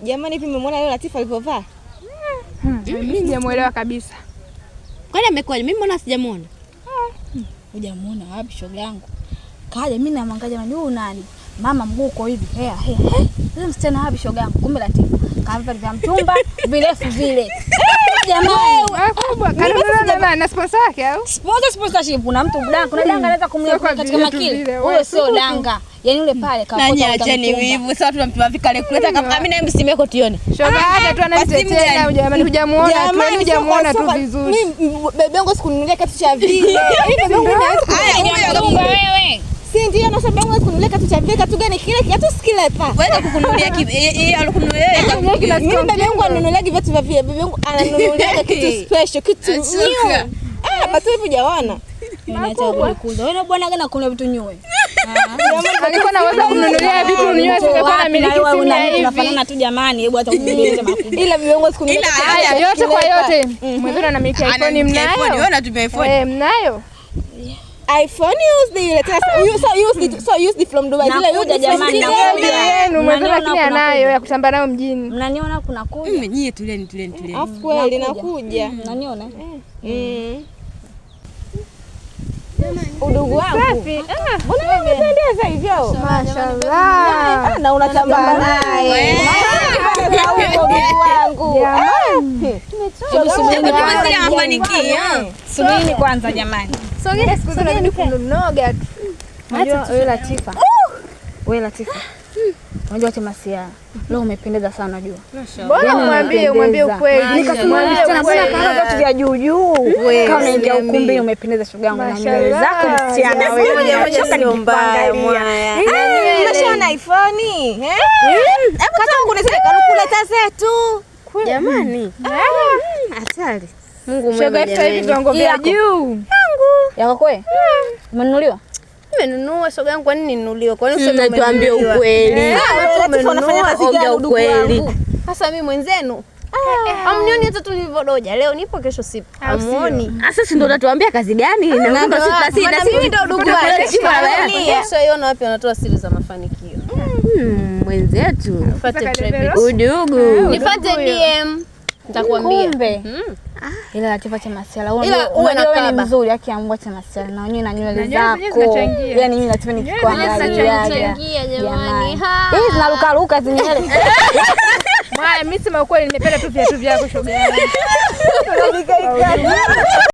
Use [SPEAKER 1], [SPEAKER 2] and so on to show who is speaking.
[SPEAKER 1] Jamani, hivi mmemwona leo Latifa alivyovaa?
[SPEAKER 2] Mimi sijamuelewa kabisa.
[SPEAKER 3] Kwani amekuwa? Mimi mbona sijamuona?
[SPEAKER 4] Hujamuona wapi shoga yangu? Kaja mimi namwangalia, jamani huyu nani? Mama mguu uko hivi. Hea hea. Huyu msichana wapi shoga yangu? Kumbe Latifa. Kavaa vya mtumba virefu vile. Jamani,
[SPEAKER 2] kubwa. Kanunua na sponsor yake au?
[SPEAKER 4] Sponsorship kuna mtu danga, kuna danga anaweza kumleta katika makili. Huyo sio danga. Yaani yule pale
[SPEAKER 3] kakota. Nani acheni wivu. Sasa tunamtuma vikale kuleta kama mimi na simu yako tuione.
[SPEAKER 2] Shoga hata tu anamtetea jamani, hujamuona tu, hujamuona tu vizuri.
[SPEAKER 1] Mimi bebe yangu sikununulia kitu cha vile. Hivi bebe yangu
[SPEAKER 4] haya wewe.
[SPEAKER 1] Si ndio na sababu yangu kununulia kitu cha vile, kitu gani kile kiatu sikile pa.
[SPEAKER 3] Wewe kukununulia yeye alikununulia.
[SPEAKER 1] Mimi bebe yangu ananunulia vitu vya vile. Bebe yangu ananunulia kitu special, kitu new. Ah, basi hivi hujaona.
[SPEAKER 4] Wewe bwana gani kuna vitu nywe?
[SPEAKER 2] Alikuwa anaweza kumnunulia vitu nywe, singekuwa na miliki simu ya hivi.
[SPEAKER 4] Tunafanana tu jamani, hebu hata kumnunulia makubwa.
[SPEAKER 1] Ila bebe yangu sikununulia.
[SPEAKER 2] Haya yote kwa yote. Mwenzenu anamiliki iPhone mnayo?
[SPEAKER 3] Wewe unatumia iPhone?
[SPEAKER 2] Eh, mnayo?
[SPEAKER 1] iPhone used ile tena so used from Dubai.
[SPEAKER 4] Zile used jamani,
[SPEAKER 2] yenu mwenzenu lakini anayo ya kutamba nayo mjini.
[SPEAKER 4] Mnaniona kuna kuja.
[SPEAKER 3] Nyie tulieni.
[SPEAKER 1] Afu kweli nakuja.
[SPEAKER 4] Mnaniona?
[SPEAKER 1] Udugu wangu.
[SPEAKER 2] Safi.
[SPEAKER 1] Mbona umependeza hivyo?
[SPEAKER 2] Mashallah.
[SPEAKER 1] Na unatamba naye. Udugu wangu.
[SPEAKER 2] Jamani.
[SPEAKER 4] Subirini kwanza jamani.
[SPEAKER 2] Sogea siku zote kunoga tu.
[SPEAKER 4] Unajua wewe Latifa. Wewe Latifa. Unajua Chemasiara. Leo umependeza sana unajua.
[SPEAKER 2] Bora umwambie ukweli.
[SPEAKER 4] Nikasema msichana mbona kaona vitu vya juu juu. Kama unaingia ukumbini umependeza shoga yangu na nywele zako msichana wewe.
[SPEAKER 1] Moja moja sio mbaya mwaya. Unashaona iPhone? Eh? Hebu tangu kuna zile kalkuleta zetu.
[SPEAKER 3] Jamani. Hatari. Mungu mwema.
[SPEAKER 2] Shoga sasa hivi viwango vya juu.
[SPEAKER 4] Yako kwe? Umenunuliwa?
[SPEAKER 5] Nimenunua shoga yangu, kwa nini ninunuliwe? Kwa nini useme
[SPEAKER 3] tuambie ukweli?
[SPEAKER 1] Unafanya kazi gani udugu wangu?
[SPEAKER 5] Sasa mimi mwenzenu. Amnioni hata tulivyodoja. Leo nipo kesho sipo. Amuoni.
[SPEAKER 3] Sasa si ndio unatuambia kazi gani? Na
[SPEAKER 5] mimi ndio udugu wangu. Kesho iona wapi wanatoa siri za mafanikio.
[SPEAKER 3] Mwenzetu.
[SPEAKER 5] Nifuate
[SPEAKER 3] udugu.
[SPEAKER 5] Nifuate DM. Nitakwambia.
[SPEAKER 4] Kumbe. Ila Latifa Chemasiara wewe ni mzuri haki ya Mungu Chemasiara na wenyewe na nywele zako. Yaani mimi Latifa nikikuangalia
[SPEAKER 5] jamani.
[SPEAKER 4] Hizi zinaruka ruka zinywele.
[SPEAKER 2] Mwaya mimi sema ukweli nimependa tu viatu vyako shoga yangu.